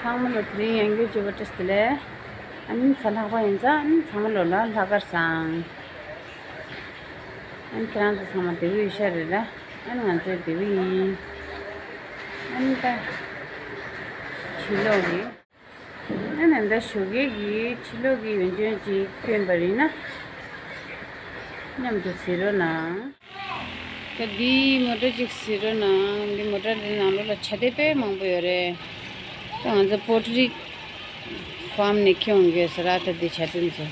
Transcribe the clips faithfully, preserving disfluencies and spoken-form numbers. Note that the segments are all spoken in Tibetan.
ཚང་མ་ལ་དེ་རིང་ཡང་བསྐྱར་བཅར་བ་བཀྲ་ཤིས་བདེ་ལེགས། ཨ་ནི་གཟའ་ལྷག་པ་ཡིན་ཙང་ཨ་ནི་ཚང་མ་ལོ་ལ་ལྷག་དཀར་བཟང་། ཨ་ནི་ཁྱེད་རང་ཚོ་ཚང་མ་བདེ་པོ་ཡོད་ཤག་རེད་ལ། ཨ་ནི་ང་ཚོ་བདེ་པོ་ཡིན། ཨ་ནི་ད་ཕྱི་ལོགས་ཀྱི། ཨ་ནི་ད་ཞོགས་ཀས་ཀྱི་ཕྱི་ལོགས་ཀྱི་ཡོན་ཅན་ཅིག་སྟོན་པ་ཡིན་ན། མཉམ་དུ་གཟིགས་རོགས་གནང་། ད་འདིའི་མོ་ཊ་གཅིག་གཟིགས་རོགས་གནང་། འདི་མོ་ཊ་འདི་ནང་ལོགས་ལ་བྱ་དེ་དཔེ་མང་པོ་ཡོད་རེད། ད་ང་ཚོ་པོལ་ཊི་རི་ཕཱམ་ནས་ཁྱེར་ཡོང་གི་ཡོད་ས་ར། ད་འདི་བྱ་དེ་ཚོ།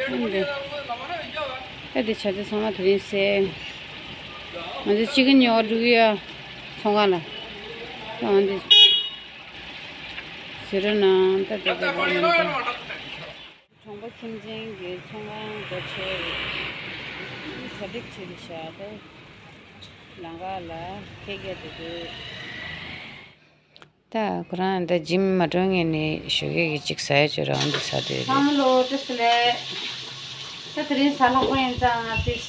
ཨ་འདི། ད་འདི་བྱ་དེ་ཚང་མ་དེ་རིང་བསད། ང་ཚོ་ཅི་ཀན་ཉོ་བར་འགྲོ་གི་ཡོད། ཚོང་ཁང་ལ། ད་ང་འདི་གཟིགས་རོགས་གནང་། ད་ད་ད་ད་ད་ད། གྲོང་པ་ཁྱིམ་ཚང་གི་ཚོང་ཁང་སྒོ་ཕྱེ་རེད། གྲ་སྒྲིག་བྱེད་ཀྱི་ཤག་ད་ལམ་ཁ་ལ་ཁལ་བརྒྱབ་བསྡད་འདུག་ད་ཁོ་རང་ད་ཇིམ་མ་འགྲོ་སྔོན་ནས་ཞོགས་ཀས་ཀྱི་གཅིག་ཟ་ཡ་ཅིག་རང་དུ་ཟ་འདོད་རེད། ཚང་མ་ལོ་བཀྲ་ཤིས་བདེ་ལེགས། ད་དེ་རིང་གཟའ་ལྷག་པ་ཡིན་ཙང་ང་ཏིས་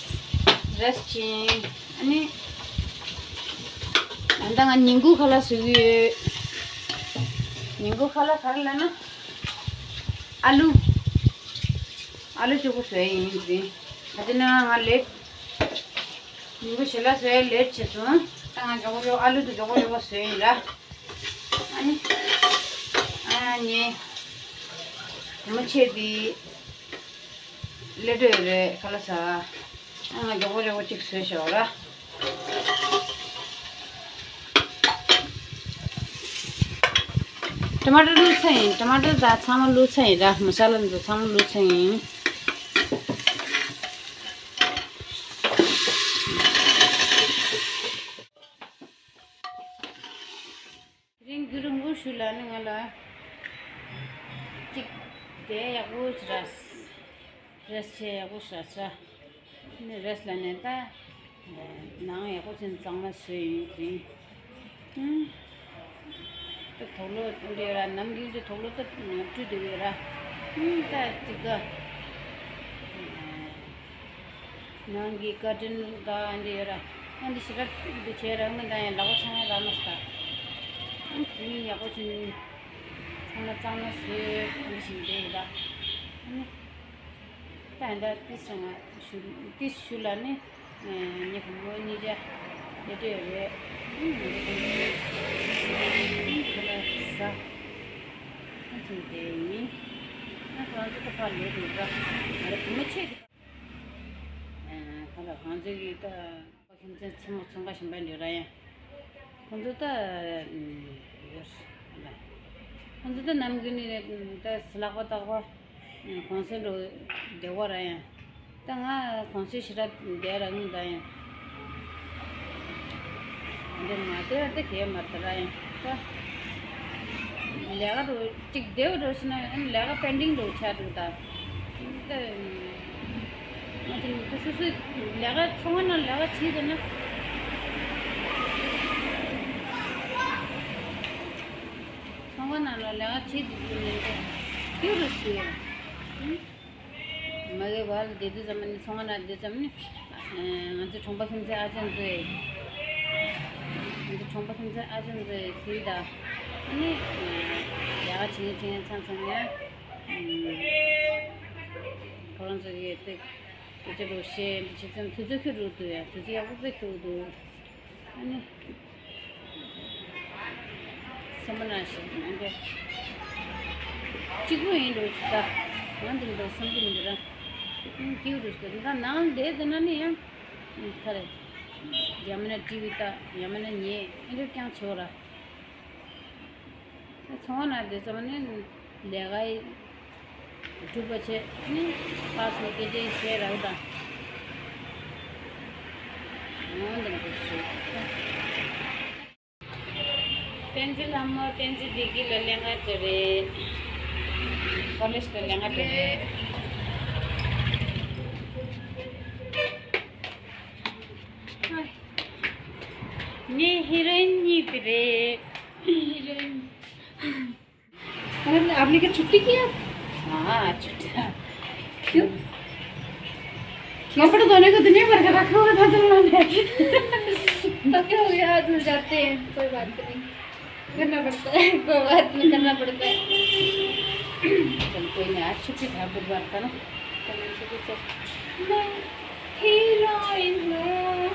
རེ་སི་ཊི་བྱེད་ཡིན། ཨ་ནི། ད་ང་ཉིན་གུང་ཁ་ལག་བཟོ་གི་ཡོད། ཉིན་གུང་ཁ་ལག་ག་རེ་ལབ་ན། ཨ་ལུ། ཨ་ལུ་གཅིག་པུ་བཟོས་ཡིན་ཟིན། ད་དེ་ན་ང་ལེཊ། ཉིན་གུང་ཞལ་ལག་བཟོས་ལེཊ་བྱས་སོང་། ད་ང་མགྱོགས་པོ་མགྱོགས་པོ་ཨ་ལུ་དེ་མགྱོགས་པོ་མགྱོགས་པོ་བཟོས་ཡིན་ར། ཨ་ནི། ཨ་ནི། བུ་མོ་ཆེ་དེ། སླེབས་འགྲོ་ཡོད་རེད་ཁ་ལག་ཟ། ཨ་ང་མགྱོགས་པོ་མགྱོགས་པོ་གཅིག་བཟོས་ཤོག་ར། ཊ་མ་ཊར་བླུགས་ཚར་ཡིན། ཊ་མ་ཊར་དང་ཚང་མ་བླུགས་ཚར་ཡིན་ར། མ་ས་ལ་འདི་ཚང་མ་བླུགས་ཚར་ཡིན། དེ་རིང་རྒྱུན་རིང་པོ་ཞིག་ལ་ནི་ང་ལ་གཅིག་དེ་ཡག་པོ་ཞིག་ར། རེ་སི་ཊི་བྱས་ཡག་པོ་ཞིག་ར་ས། ནི་རེ་སི་ཊི་ལ་ནི་ད་ནང་ཡག་པོ་ཅིག་གཙང་མ་བཟོས་ཡིན་དེ་རིང་། ཨུམ། ད་དུག་ལོག་འདི་ཡོད་ར། ནམ་རྒྱུན་དུ་དུག་ལོག་ད་བཀྲུས་བསྡད་ཡོད་ར། ཨུམ། ད་གཅིག་ག་ནང་གི་ཀར་ཊན་འགའ་འདི་ཡོད་ར། ཨ་འདི་ཞེ་དྲག་འདི་བྱས་ར། ཨ་ནི་ད་ཡང་ལག་པ་ཚང་མ་རག་མ་སོང་། ཨ་ནི་དེ་ཡག་པོ་བྱུང་། ཚང་མ་གཙང་མ་བཟོས། ཨ་འདི་བཞིན་བསྡད་ཡོད་ར། ཨ་ནི་ད་ཡང་ད་ཏིས་ང་ཞུ་ཏིས་ཞུ་ལ་ནི་ངའི་བུ་མོ་གཉིས་ཆ་དེ་འདྲ་ཡོད་རེད། ཨ་ནི་ང་ཚོ་ཁོང་ཚོའི་ཨ་ནི་ཁོ་ལ་ཟ། ཨ་ནི་དེ་ཡིན། ཨ་ཁོ་རང་ཚོ་ད་ཕར་ལོག་འགྲོ་ར། ང་རང་བུ་མོ་ཆེ་དེ། ཁོ་ལ་ང་ཚོ་གི་ད་ཁྱིམ་མཚེས་ཚང་མ་ཚོང་ཁང་གཞན་པ་འདྲ་ར་ཡང་། ཁོང་ཚོ་ད་ཡོད་ལ། ཁོང་ཚོ་ད་ནམ་རྒྱུན་ནས་ད་ཟི་ལག་པ་བཏགས་པ་གོང་ཚད་འགྲོ་བདེ་བ་ར་ཡང་། ད་ང་གོང་ཚད་ཞེ་དྲག་བདེ་ར་ངུ་ད་ཡང་། འདི་མ་བདེ་བ་ད་གས་མ་ད་ར་ཡང་ད། ལས་ཀ་འགྲོ་གཅིག་བདེ་བ་འགྲོ་ཕྱིན་ན་ཡང་ལས་ཀ་པེན་ཌིང་འགྲོ་ཆགས་འགྲོ་ད། ད་ང་ཚོ་སོ་སོའི་ལས་ཀ་ཚོང་ཁང་ནང་ལས་ཀ་བྱེད་དེ་ན། ཚོང་ཁང་ནང་ལ་ལས་ཀ་བྱེད་དེ་དུས་ནས་ད་སྐྱུར་རུ་སོས། མ་གི་བར་བསྡད་དུས་ཙམ་ནི་ཚོང་ཁང་ནང་བསྡད་ཙམ་ནི། ང་ཚོའི་གྲོང་པ་ཁྱིམ་མཚེས་ཨ་ཅག་ཚོས། ང་ཚོའི་གྲོང་པ་ཁྱིམ་མཚེས་ཨ་ཅག་ཚོས་ཁྱེར་ད། ཨ་ནི། ཡག་བྱེད་མཁན་བྱེད་མཁན་ཚང་ཚང་ཡང་། ཁོ་རང་ཚོ་གིས་དེ། སྐད་ཆ་རོགས་བཤད་འདི་བྱེད་ཙམ་དུས་ཚོད་འཁྱོལ་འགྲོ་འདུག་ཡ། དུས་ཚོད་ཡག་པོ་དཔེ་འཁྱོལ་འདུག་ཨ་ནི། སེམས་པ་ནང་བཞིན་ཨ་འདྲ། གཅིག་པུ་ཡིན་འགྲོ་ཅི་ད། ང་འདི་འདྲ་བསམ་གྱི་མི་འདུག་ར། ཨུམ། སྐྱིད་པོ་འདུག་ཟེར་ད་ནང་བསྡད་དེ་ན་ནི་ཡང་། ཨུམ། ག་རེ། ཡང་མིན་ན་ཊི་ཝི་ལྟ། ཡང་མིན་ན་ཉལ། ཨ་འདྲ་རྐྱང་བྱེད་འོ་ར། ཚོང་ཁང་ནང་བསྡད་ཙམ་ནི་ལས་ཀ་སྒྲུབ་པ་བྱས་ནི་ཕར་ཚུར་སྐད་ཆ་བཤད་རག་དང་། འོ་འདི་འདྲ་ཞིག་བསྟན་འཛིན་ལྷ་མོ། བསྟན་འཛིན་བདེ་སྐྱིད་ལ་ལས་ཀ་སྤྲད་རེད། ཀོ་ལེཇ་ལ་ལས་ཀ་སྤྲད་རེད། ངས་ཧི་རོ་ཨིན་གཉིས་དེ་རེད། हीरोइन। अरे, आपने क्या छुट्टी किया? हाँ, छुट्टी। क्यों? कपड़े धोने को दुनिया भर का रखा हुआ था, तुम लोगों ने। तो क्या हो गया, धुल जाते हैं, कोई बात नहीं। करना पड़ता है, कोई बात नहीं, करना पड़ता है। चल, कोई नहीं, आज छुट्टी था, बुधवार था ना, तो मैं सोची, चल, मैं हीरोइन हूँ।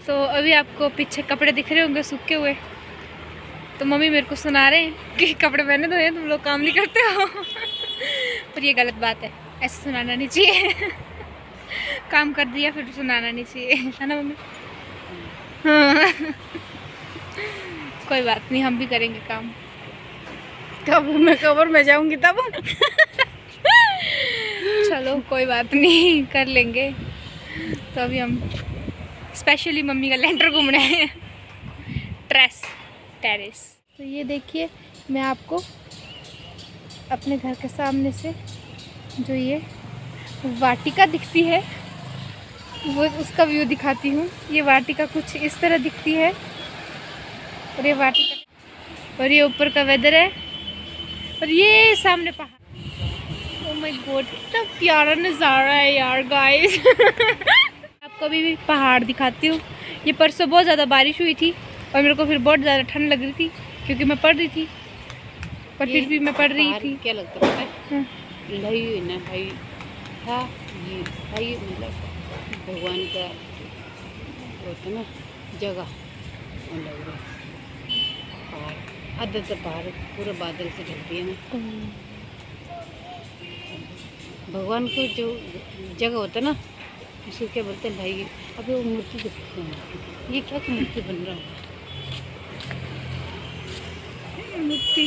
तो अभी आपको पीछे कपड़े दिख रहे होंगे सूखे हुए, तो मम्मी मेरे को सुना रहे हैं कि कपड़े पहने तो हैं, तुम लोग काम नहीं करते हो। पर ये गलत बात है, ऐसे सुनाना नहीं चाहिए। काम कर दिया फिर सुनाना नहीं चाहिए, है ना मम्मी? हाँ। कोई बात नहीं, हम भी करेंगे काम। कब मैं कबर में जाऊंगी तब। चलो, कोई बात नहीं, कर लेंगे। तो अभी हम स्पेशली मम्मी का लेंटर घूमने आए हैं। Trace terrace. तो ये देखिए, मैं आपको अपने घर के सामने से जो ये वाटिका दिखती है, वो, उसका व्यू दिखाती हूँ। ये वाटिका कुछ इस तरह दिखती है। और ये वाटिका, और ये ऊपर का वेदर है। और ये सामने पहाड़। ओ माय गॉड, कितना प्यारा नज़ारा है यार, गाइस। आपको अभी भी पहाड़ दिखाती हूँ। ये परसों बहुत ज़्यादा बारिश हुई थी और मेरे को फिर बहुत ज़्यादा ठंड लग रही थी, क्योंकि मैं पढ़ रही थी, पर फिर ये भी मैं पढ़ रही पहाड़ थी। क्या लगता है पता है? हाँ। लई है ना, लई था। ये लई मतलब भगवान का होता ना जगह, वो लग रहा है। पहाड़, आधा तो पहाड़ पूरा बादल से ढक दिया ना। हम्म। भगवान को जो जगह होता ना, उसको क्या बोलते हैं भाई? अभी वो मूर्ति देखते हैं, ये क्या मूर्ति बन रहा है? मूर्ति।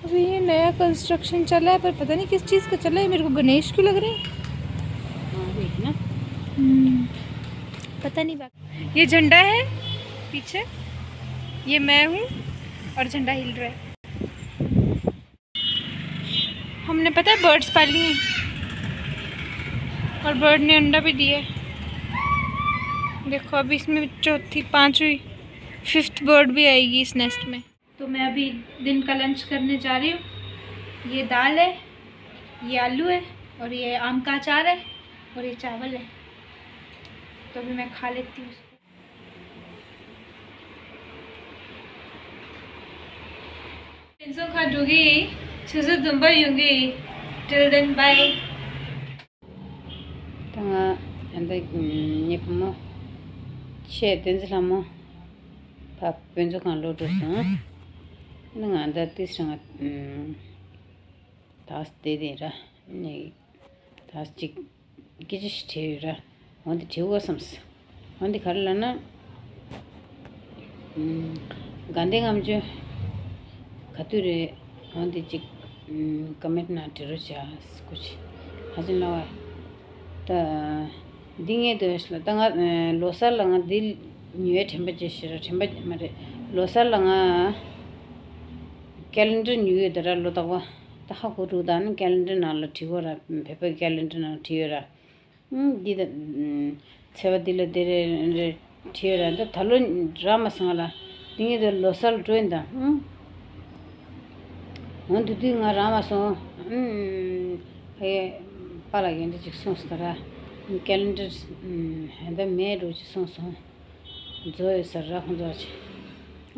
अभी ये नया कंस्ट्रक्शन चला है, पर पता नहीं किस चीज़ का चला है। मेरे को गणेश क्यों लग रहे हैं? हाँ, वही ना। हम्म, पता नहीं बाकी। ये झंडा है पीछे, ये मैं हूँ और झंडा हिल रहा है। हमने, पता है, बर्ड्स पाली हैं और बर्ड ने अंडा भी दिया है। देखो, अभी इसमें चौथी, पांचवी, फिफ्थ बर्ड भी आएगी इस नेस्ट में। तो मैं अभी दिन का लंच करने जा रही हूँ। ये दाल है, ये आलू है और ये आम का अचार है और ये चावल है। तो अभी मैं खा लेती हूँ इसको। དེ་ཚོ་ཁ་འགྲོ་གི་ཡིན། ཆུ་ཚོད་བདུན་པར་ཡོང་གི་ཡིན། Till then, bye. ད་ང་ཨ་འདི་ངའི་བུ་མོ་ཆེ་བསྟན་འཛིན་ལྷ་མོ་ཕ་དཔེ་མཛོད་ཁང་ལོག་འགྲོ་སོང་། ཨ་ནི་ང་ད་ཏིས་རང་ད་བསྡད་དེ་ར་ནི་ད་ཅིག་སྐད་ཆ་ཞིག་དྲིས་ཡོད་ར། འོ་འདི་དྲི་དགོས་བསམས། འོ་འདི་ག་རེ་ལབ་ན། ཨུམ། དགའ་ལྡན་ལྔ་མཆོད་ག་དུས་རེད། འོ་འདི་ཅིག་ཨུམ། ཀོ་མེན་ནང་འབྲི་རོགས་བྱ། སྐུ་མཁྱེན། ཧ་ཅང་ལ་བ། ད་འདི་ངས་འདོད་ཤི་ལ་ད་ང་ལོ་གསར་ལ་ང་འདི་ཉོ་ཡའི་དྲན་པ་བརྗེད་ཤི་ར། དྲན་པ་མ་རེད། ལོ་གསར་ལ་ང་ཀེ་ལེན་ཌར་ཉོ་ཡོད་ད་ར། ལོ་རྟག་པ་ད་ཧ་གོ་འདུག་ད་ནི་ཀེ་ལེན་ཌར་ནང་ལ་བྲིས་ཡོད་ར། བོད་པའི་ཀེ་ལེན་ཌར་ནང་བྲིས་ཡོད་ར། ཨུམ། འདི་ད་ཚེས་པ་འདི་ལ་འདི་རེ་རེ་བྲིས་ཡོད་ར། འདི་ད་ལོ་རག་མ་སོང་ལ། འདི་ངས་ད་ལོ་གསར་ལ་འགྲོ་ཡིན་ད། ཨུམ། འོ་འདི་དུས་ང་རག་མ་སོང་། ཨུམ། ཕའི་པཱ་ལགས་ཀྱིས་འདི་ཅིག་གསུངས་སོང་ད་ར། ཀེ་ལེན་ཌར་ཨུམ། ཧན་ད་མེད་འགྲོ་ཅིག་གསུངས་སོང་། རྫོགས་ཡོད་ཟེར་ར་ཁོང་ཚོ་ཅིག་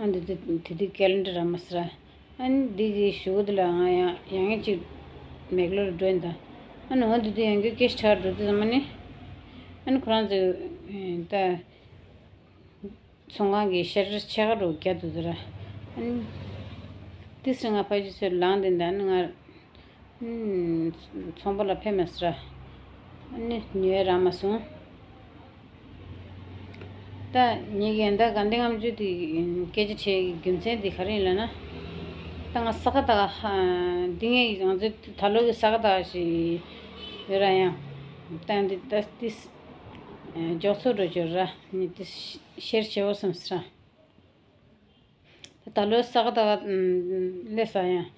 ཨ་འདི་དུས་དེ་དུས་ཀེ་ལེན་ཌར་རག་མ་སོང་ར། ཨ་ནི་འདི་གི་གཞུག་གུ་དེ་ལ་ང་ཡང་ཡང་ངེ་ཅིག་མེག་ལོར་འགྲོ་ཡིན་ད། ཨ་ནི་འོ་འདི་དུས་ཡང་གི་ཀེ་ཤི་ཁྲར་འགྲོ་དུས་ཙམ་པ་ནི། ཨ་ནི་ཁོ་རང་ཚོས་ད་ཚོང་ཁང་གི་ཤ་ཊར་ཕྱེད་ཀ་རུ་བརྒྱབ་འདུག་ད་ར། ཨ་ནི་ཏིས་རི་ང་ཕ་ཆུ་ཚོད་ལངས་དེ་ད་ནི་ང་ཚོང་པ་ལ་ཕེབས་མ་སོང་ར། ཨ་ནི་ཉོས་རག་མ་སོང་། ད་ངེད་ཀྱིས་ད་དགའ་ལྡན་ལྔ་མཆོད་དེ་སྐད་ཆ་དྲིས་རྒྱུ་མཚན་དེ་ག་རེ་ཡིན་ལབ་ན། ད་ང་ས་ག་ཟླ་ག་འདི་ངས་ང་ཚོའི་ད་ལོ་གི་ས་ག་ཟླ་ཞིག་ཡོད་ར། ཡང་ད་འདི་ད་ཏིས་མགྱོགས་ཚོད་འགྲོ་རྒྱུ་ར། ངས་ཏིས་ཤེར་བྱེད་འོ་བསམ་སོང་ར། ད་ལོའི་ས་ག་ཟླ་ག་སླེབས་ས་ཡང་།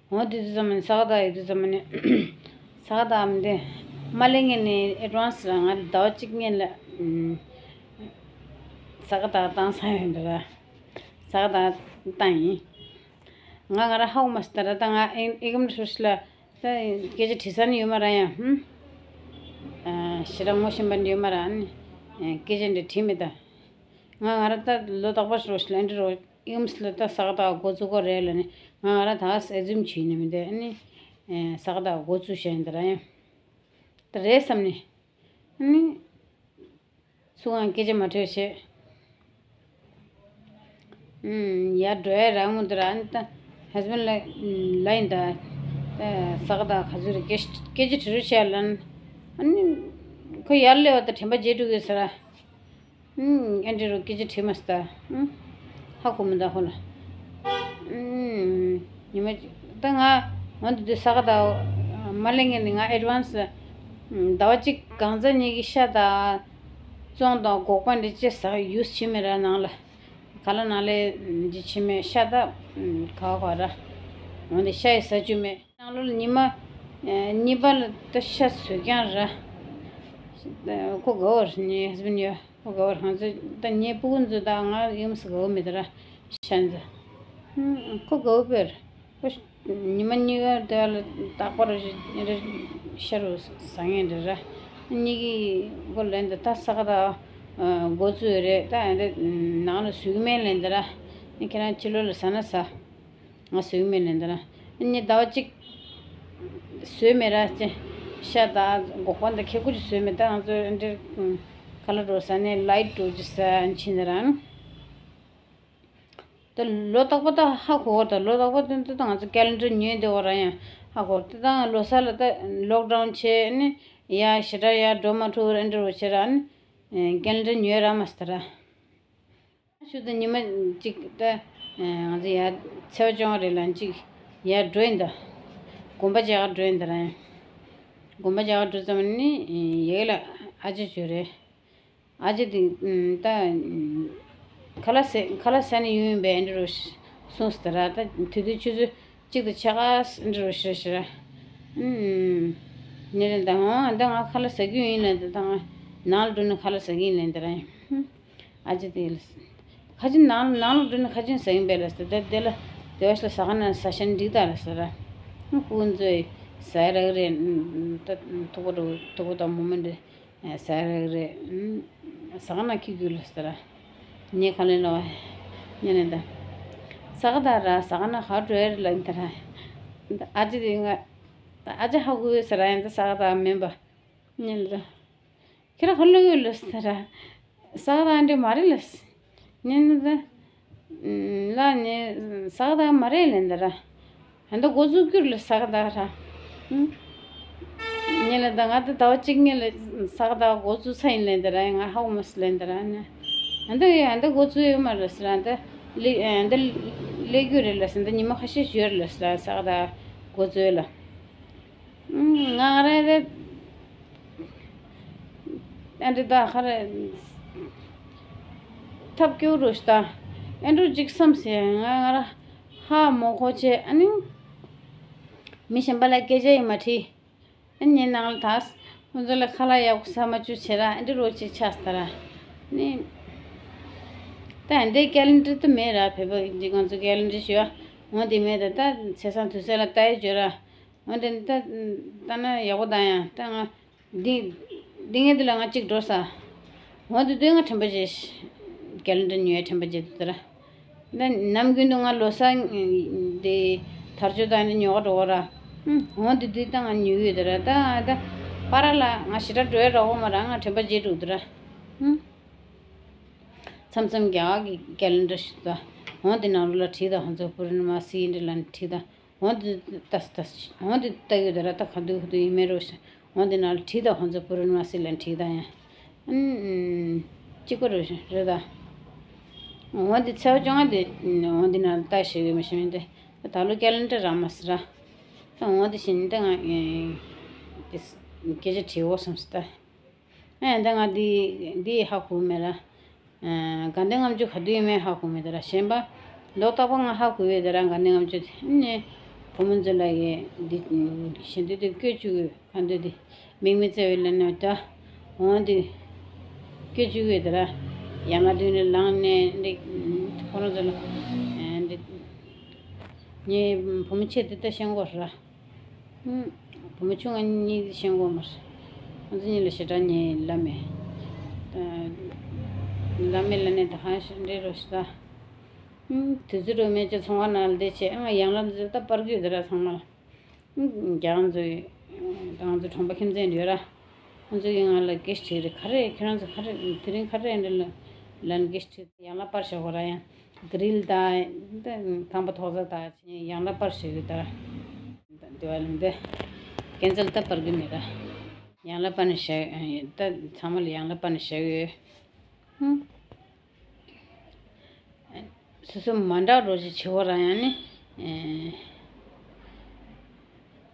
འོ་དེ་དུས་ཙམ་ནས་ས་ག་ཟླ་ཡོད་དུས་ཙམ་ནས་ས་ག་ཟླ་འམ་དེ་མ་སླེབས་ངེས་ནས་ཨེ་ཌ་ཝན་སི་ལ་ང་ཟླ་བ་གཅིག་སྔོན་ལ་ས་ག་ཟླ་བཏང་ས་ཡོད་འདུག་ར། ས་ག་ཟླ་བཏང་ཡིན། ང་ང་ར་ཧ་གོ་མ་སོང་ད་ར། ད་ང་ཨེ་ཨེ་ཀམ་ཧྲུ་ཤི་ལ་ད་སྐད་ཆ་དྲི་ས་ནི་ཡོད་མ་ར། ཡང་ཧུམ། ཞེ་དྲག་ངོ་ཤེས་པ་འདྲ་ཡོད་མ་ར། ཨ་ནི་སྐད་ཆ་འདྲ་དྲིས་མེད་ད། ང་ང་ར་ད་ལོ་རྟག་པར་རོ་ཤི་ལན་འདྲི་རོ་ཡུམ་སི་ལ་ད་ས་ག་ཟླ་འགོ་བཙུགས་གོ་རེད་ལ་ནི་ང་ང་ར་ད་ཨེ་ཛུམ་བྱས་ནི་མི་འདུག་ཨ་ནི་ས་ག་ཟླ་འགོ་བཙུགས་བྱས་ཡིན་ད་ར་ཡང་ད་རེད་བསམ་ནི་ཨ་ནི། སུའང་སྐད་ཆ་མ་དྲིས་བྱས། ཨུམ། ཡར་འགྲོ་ཡ་རག་མོ་འདི་ར་ཨ་ནི་ད་ཧས་བྷེན་ལ་ལ་ཡིན་ད། ད་ས་ག་ཟླ་ག་ཚོད་རེད་སྐད་ཆ་སྐད་ཆ་དྲི་རོགས་བྱས་ལ་ཨ་ནི། ཁོ་ཡར་སླེབས་པ་ད་དྲན་པ་བརྗེད་འགྲོ་གི་ཟེར་ར། ཨུམ། ཨེ་འདྲི་རུ་སྐད་ཆ་དྲིས་མ་སྟ། ཨུམ། ཧ་གོ་མི་འདུག་ཧོ་ལ། ཨུམ། ཉི་མ་ད་ང་འོན་ཏེ་ས་ག་ཟླ་མ་སླེབས་ངེས་ནི་ང་ཨེ་ཌི་ཝན་སི་ཟླ་བ་གཅིག་གང་ཚ་ཉིད་ཀྱི་ཤ་དང་བཙོང་དང་སྒོག་པ་འདི་ཅི་ཟ་ཡུས་ཕྱིན་མེད་ར་ནང་ལ་ག་ལ་ནང་ལས་འདི་ཕྱིན་མེད་ཤ་དང་ག་བ་ག་ར་འོན་ཏེ་ཤ་ཡི་ཟ་རྒྱུ་མེད་ནང་ལོ་ལ་ཉི་མ་གཉིས་པ་ལ་ད་ཤ་ཟོས་ཀྱང་ར་ཁོ་དགའ་བར་ཉི་ཧས་བྷེན་ཡོད། ཁོ་དགའ་བར་ང་ཚོ་ད་ངའི་སྤུ་གུ་ཚོ་ད་ང་ཡུམ་སུ་དགའ་བོ་མེད་ད་ར་ཤན་ཚོ། ཁོ་དགའ་བོ་བེར། ཁོ་ཉི་མ་གཉིས་ཀ་དེ་བ་ལ་རྟག་པར་ཤ་རུ་ཟ་ངེས་འདྲ་ར། གཉིས་ཀྱི་ཁོ་ལན་ད་ད་ས་ག་ད་འགོ་ཚུགས་རེད་ད་ཨ་འདྲ་ནང་ལ་ཟུག་མེད་ལན་ད་ར། ཁྱེད་རང་ཕྱི་ལོགས་ལ་ཟ་ན་ཟ། ང་ཟོས་མེད་ལན་ད་ར། ཉི་ཟླ་བ་གཅིག་ཟོས་མེད་ར་ཅེ། ཤ་དང་སྒོག་པ་འདི་ཁེ་ཀུ་ཅིག་ཟོས་མེད་ད་ང་ཚོ་འདིར་ཁ་ལ་འགྲོ་ས་ནས་ལའིཊ་འགྲོ་ཅི་ས་ཕྱིན་ད་ར། ད་ལོ་རྟག་པ་ད་ཧ་གོ་བ་ད་ལོ་རྟག་པ་ད་ད་ང་ཚོ་ཀེ་ལེན་ཌར་ཉོས་འདི་བ་ར་ཡང་ཧ་གོ་ད་ད་ལོ་གསར་ལ་ད་ལོག་ཌའུན་བྱས་ནས་ཡ་ཞེ་དྲག་ཡ་འགྲོ་མ་ཐུབ་ར་འདྲ་བོ་བྱས་ར་ནི་ཀེ་ལེན་ཌར་ཉོས་ར་མ་སི་ད་ར། ཤུལ་དུ་ཉི་མ་གཅིག་ད་ང་ཚོ་ཡར་ཚེས་པ་བཅོ་ལྔ་རེ་ལ་གཅིག་ཡར་འགྲོ་ཡིན་ད། དགོན་པ་མཇལ་ག་འགྲོ་ཡིན་ད་ར། དགོན་པ་མཇལ་ག་འགྲོ་ཙམ་ནི་ཡེ་ལ་ཨ་ཅེ་བྱོས་རེད། ཨ་ཅེ་དེ་ད་ཁ་ལག་ཟས་ཁ་ལག་ཟས་ནས་ཡོང་ཡིན་པས་འདྲ་རུ་གསུངས་སོ་ད་ར། ད་དུས་དུས་ཆུ་ཚོད་གཅིག་དང་ཕྱེད་ཀ་འདྲ་རུ་ཤི་ཤི་ར། ནི་རེད་ད་འོང་ད་ང་ཁ་ལག་ཟ་གི་ཡིན་ལ་ད་ད་ང་ནང་ལ་འགྲོ་ནས་ཁ་ལག་ཟ་གི་ཡིན་ལ་ད་ར། ཨ་ཅེ་དེ་ལ། ཁ་ཆེན་ནང་ནང་ལ་འགྲོ་ནས་ཁ་ཆེན་ཟ་ཡིན་པས་ལ་ཟེར་ད་དེ་ལ་དེ་བ་ཞིག་ལ་ཟ་ཁ་ན་ཟ་ཤན་འགྲིག་ད་ལ་ཟེར་ར། ཁོ་ཚོས་ཟ་རག་རེད་ད་ཐུག་པ་རུ་ཐུག་པ་དང་མོ་མོ་འདྲེ་ཟ་རག་རེད། ཟ་ཁ་ན་ཁི་གུ་ལ་ཟེར་ར། ཉེ་ཁ་ལེན་ལ་བ་ཉེ་ནས་ད་ཟ་ཁ་ད་ར་ཟ་ཁ་ན་ཧ་འགྲོ་ཡ་རེད་ལ་ཡིན་ད་ར། ཨ་ཅེ་དེ་ང་ཨ་ཅེ་ཧ་གུ་ཟེར་ར་ཡིན་ད་ཟ་ཁ་ད་མིན་པ། ཉན་ལ། ཁྱེད་རང་ཧ་ལོ་ཡོད་ལ་ཟེར་ར། ས་ག་དང་འདྲེ་མ་རེད་ལ། ཉན་ལ། ལ་ནི་ས་ག་དང་མ་རེད་ལན་ད་ར། ཧན་ད་འགོ་ཚུགས་རྒྱུར་ལ་ས་ག་དང་ར། ཉན་ལ་ད་ང་ད་ཟླ་བ་གཅིག་ཉན་ལ་ས་ག་དང་འགོ་ཚུགས་ས་ཡིན་ལན་ད་ར་ང་ཧ་གོ་མ་སི་ལན་ད་ར་ནི། ཧན་ད་ཧན་ད་འགོ་ཚུགས་ཡོད་མ་རེད་ཟེར་ཧན་ད་ལི་ཧན་ད་ལས་རྒྱུ་རེད་ལ་ཟེར་ད་ཉི་མ་ཁ་ཤས་ཞོར་ལ་ཟེར་ས་ག་དང་འགོ་ཚུགས་ལ། ང་རང་རེད། ཨ་འདྲི་ད་ཧ་རེ། ཐབས་སྐྱོ་རུ་ཤི་ད། ཨ་འདྲུ་ཅིག་བསམ་སེ་ང་ང་ར་ཧ་མོ་ཁོ་ཆེ་ཨ་ནི། མི་གཞན་པ་ལ་སྐད་ཆ་ཡི་མ་དྲིས། ཨ་ཉེ་ནང་ལ་ད། ཁོ་ཚོ་ལ་ཁ་ལག་ཡག་པོ་ཟ་མ་བཅུག་བྱེད་ར་ཨ་འདྲི་རོ་ཅིག་ཆགས་ད་ར། ནི། ད་འདི་ཀེ་ལེན་ཌར་དུ་མེད་ར་བོད་པ་འདི་ང་ཚོ་ཀེ་ལེན་ཌར་ཞུ་བ། འོ་འདི་མེད་ད་ད་ཚེས་བཟང་དུས་ཚོད་ལ་ལྟ་ཡི་བརྗོད་ར། འོན་ཏེ་ད་ལྟ་ན་ཡག་པོ་ད་ཡང་ད་ང་འདི་འདི་ངས་འདི་ལ་ང་གཅིག་འགྲོ་ས། འོན་ཏེ་དུས་ང་དྲན་པ་བརྗེད་ཀེ་ལེན་ཌར་ཉོ་ཡ་དྲན་པ་བརྗེད་འདུག་ད་ར། ད་ནམ་རྒྱུན་དུ་ང་ལོ་གསར་འདི་དར་ལྕོག་དང་འདི་ཉོ་ག་འགྲོ་ག་ར། འོན་ཏེ་དུས་ད་ང་ཉོ་ཡོད་ད་ར་ད་ད་པ་ར་ལ་ང་ཞེ་དྲག་འགྲོ་ཡ་རག་གོ་མ་ར་ང་དྲན་པ་བརྗེད་འདུག་ད་ར། མཚམས་མཚམས་རྒྱ་གར་གྱི་ཀེ་ལེན་ཌར་ཞིག་ད། འོན་ཏེ་ནང་ལོ་ལ་བྲིས་ད་ཧོན་ཚོ་པུ་རི་ནི་མ་སི་འདི་ལ་བྲིས་ད། འོན་ཏེ་ལྟ་ལྟ་འོན་ཏེ་ལྟ་ཡོད་ད་ར་ད་ག་དུས་ག་དུས་ཡིན་མེད་རོ་ཞེས་འོན་ཏེ་ན་ལ་བྲིས་ད་ཧོན་ཚོ་པུ་རི་ནི་མ་སི་ལ་བྲིས་ད་ཡང་། ཨུམ། གཅིག་པ་རོ་ཞེས་རེད་ད། འོན་ཏེ་ཚེས་པ་བཅོ་ལྔ་དེ་འོན་ཏེ་ན་ལ་ལྟ་ཞེས་ཡོད་མི་ཤེས་མིན་ཏེ། ད་ལོ་ཀེ་ལེན་ཌར་རག་མ་སི་ར། ད་འོན་ཏེ་ཞིན་ད་ང་སྐད་ཆ་དྲི་འོ་བསམ་སི་ད། ཨེ་ད་ང་འདི་འདི་ཧ་གོ་མེད་ར། དགའ་ལྡན་ལྔ་མཆོད་ག་དུས་ཡིན་མེད་ཧ་གོ་མེད་ད་ར་གཞན་པ། ལོ་རྟག་པ་ང་ཧ་གོ་ཡོད་ད་ར་དགའ་ལྡན་ལྔ་མཆོད་དེ་ནས་བུ་མོ་ཚོ་ལ་ཡི་འདི་ཞེ་འདོད་དེ་བཀོད་བཅུག་གི་ཁ་འདོད་དེ་མིག་མི་བརྩེ་བའི་ལས་ནོ་ད་འོང་དེ་བཀོད་བཅུག་ཡོད་ད་ར་ཡང་ང་དུས་ནས་ལངས་ནས་འདི་ཁོ་རང་ཚོ་ལ་འདི་ངའི་བུ་མོ་ཆེ་དེ་ད་ཤེས་གོ་ར། བུ་མོ་ཆུང་ང་གཉིས་ཤེས་གོ་མ་རེད། ང་ཚོ་གཉིས་ལ་ཞེ་དྲག་ཉེ་ལ་མེད། ལ་མེ་ལ་ནས་ད་ཧང་ཤི་འདྲེ་རོ་ཤི་ད། དུས་ཚོད་རོ་མེ་ཅི་ཚོང་བ་ན་ལ་དེ་ཆེ་ཨང་ཡང་ལམ་ཟེར་ད་པར་གུ་དེ་ར་ཚང་མ་ལ། རྒྱ་ང་ཚོའི་ད་ང་ཚོ་གྲོང་པ་ཁྱིམ་མཚེས་ཡོད་ར། ང་ཚོ་ཡིན་ང་ལ་གེ་སི་ཊི་རེད་ག་རེ་ཁྱེད་རང་ཚོ་ག་རེ་དེ་རིང་ག་རེ་འདྲ་ལ་ལན་གེ་སི་ཊི་ཡང་ལ་པར་བཞག་གོ་ར་ཡང་གི་རིལ་ད་ད་ཁང་པ་ཐོག་ས་ད་ཡང་ལ་པར་བཞག་ཡོད་ད། དེ་བ་ལ་འདི་ཀན་སལ་ད་པར་གི་མེད་ར། ཡང་ལ་པར་ནས་བཞག་ད་ཚང་མ་ལ་ཡང་ལ་པར་ནས་བཞག་ཡོད། སོ་སོ་མ་འདྲ་རོ་ཞིག་བྱེད་བ་ར་ཡང་ནི།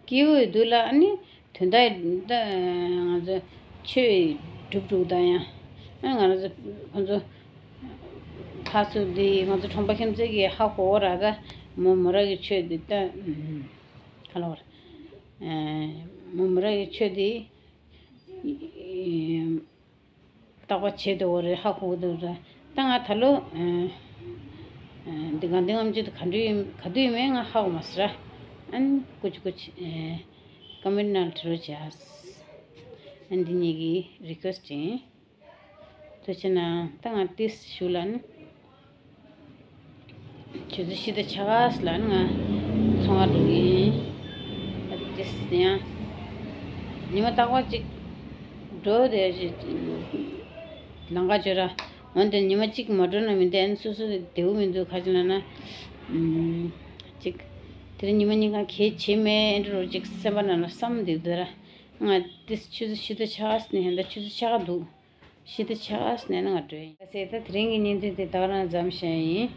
སྐྱེ་བོའི་དུས་ལ་ཨ་ནི་དོན་དག་ད་ང་ཚོ་ཆོས་སྒྲུབ་འགྲུབ་ད་ཡང་ཨ་ང་རང་ཚོ་ཁོང་ཚོ་ཕ་ཚོ་འདི་ང་ཚོ་གྲོང་པ་ཁྱིམ་མཚེས་ཀྱི་ཧ་གོ་བ་ར་ད་མོ་མོ་ར་གི་ཆོས་འདི་ད་ག་ལ་བར་མོ་མོ་ར་གི་ཆོས་འདི། རྟག་པ་བྱེད་དུ་འོ་རེད་ཧ་གོ་གི་འདུག་ར། ད་ང་ད་ལོ་འདི་ག་འདི་ངམ་ཅི་ག་འདུས་ག་དུས་མེད་ང་ཧ་གོ་མ་སི་ར། ཨན་ཀུ་ཅི་ཀུ་ཅི་ཀོ་མེན་ནང་བྲི་རོགས་བྱས། ཨན་འདི་གཉིས་ཀྱི་རི་ཀུ་ཨེ་སི་ཊི་ཡིན། ཐུགས་རྗེ་གནང་ད་ང་ཏིས་ཞུ་ལ་ནི། ཆུ་ཚོད་ཕྱེད་དང་ཕྱེད་ཀ་ལ་ང་ཚོང་བ་འགྲོ་གི་ཡིན། ཨ་ཏིས་ཡང་ཉི་མ་རྟག་པར་ཅིག་འགྲོ་བསྡད་ཅིག་ལམ་ཁ་བརྗོད་ར། འོན་ཏེ་ཉི་མ་གཅིག་མ་འགྲོ་ན་མི་འདུག་ཨ་ནི་སོ་སོ་བདེ་བོ་མི་འདུག་ག་ཅི་ལབ་ན། ཅིག་དེ་རིང་ཉི་མ་གཉིས་ཀ་གལ་ཆེ་མེད་ཨེ་འགྲོ་རོགས་ཅིག་སེམས་པ་ནང་ལ་བསམ་བསྡད་འདུག་ར། ང་ཏིས་ཆུ་ཚོད་ཕྱེད་དང་ཕྱེད་ཀ་ནས་ཧན་ད་ཆུ་ཚོད་ཕྱེད་ཀ་འདུག་ཕྱེད་དང་ཕྱེད་ཀ་ནས་ན་ང་འགྲོ་ཡིན། ད་ཟེར་ད་དེ་རིང་གི་བརྙན་ཐུང་དེ་ད་ག་རང་མཚམས་བཞག་ཡིན།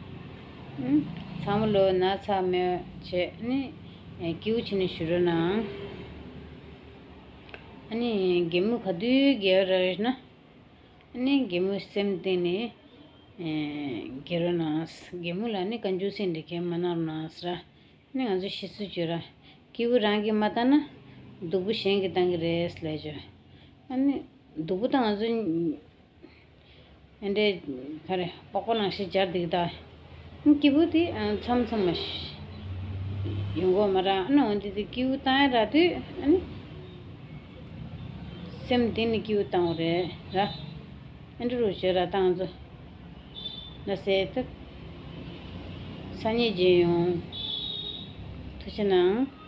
ཨུམ། ཚང་མ་ལོ་ན་ཚ་མེད་བྱས་ནི་སྐྱིད་པོ་བྱས་ནས་བཞུགས་རོགས་གནང་། ཨ་ནི་གད་མོ་ག་དུས་བགད་ར་རེད་ན། ཨ་ནི་གད་མོ་སེམས་གཏིང་ནས་བགད་རོགས་གནང་། གད་མོ་ལ་ནི་བཀའ་འགྱུར་སེམས་འདི་གས་མ་གནང་རོགས་གནང་ཟེར། ནི་ང་ཚོ་ཤི་སུ་བཅོས་ར། སྐྱིད་པོ་རང་གིས་མ་བཏང་ན། སྡུག་པོ་གཞན་གྱིས་བཏང་གི་རེད་ལས་བཅོས། ཨ་ནི་སྡུག་པོ་དང་ང་ཚོ་ཨེ་འདྲས་ག་རེ་པགས་པ་ནང་བཞིན་སྦྱར་འདུག་ད། སྐྱིད་པོ་དེ་མཚམས་མཚམས་མ་ཡོང་གོ་མ་ར་ཨ་ནི་འོན་ཏེ་དེ་སྐྱིད་པོ་བཏང་ཡ་ར་དུས་ཨ་ནི་སེམས་གཏིང་ནས་སྐྱིད་པོ་བཏང་བ་རེད་ར། ཨེ་འདྲ་རུ་བྱོས་ར་བཏང་ཚོ། ལ་སེ་ད། སང་ཉིན་མཇལ་ཡོང་། ཐུགས་རྗེ་གནང་།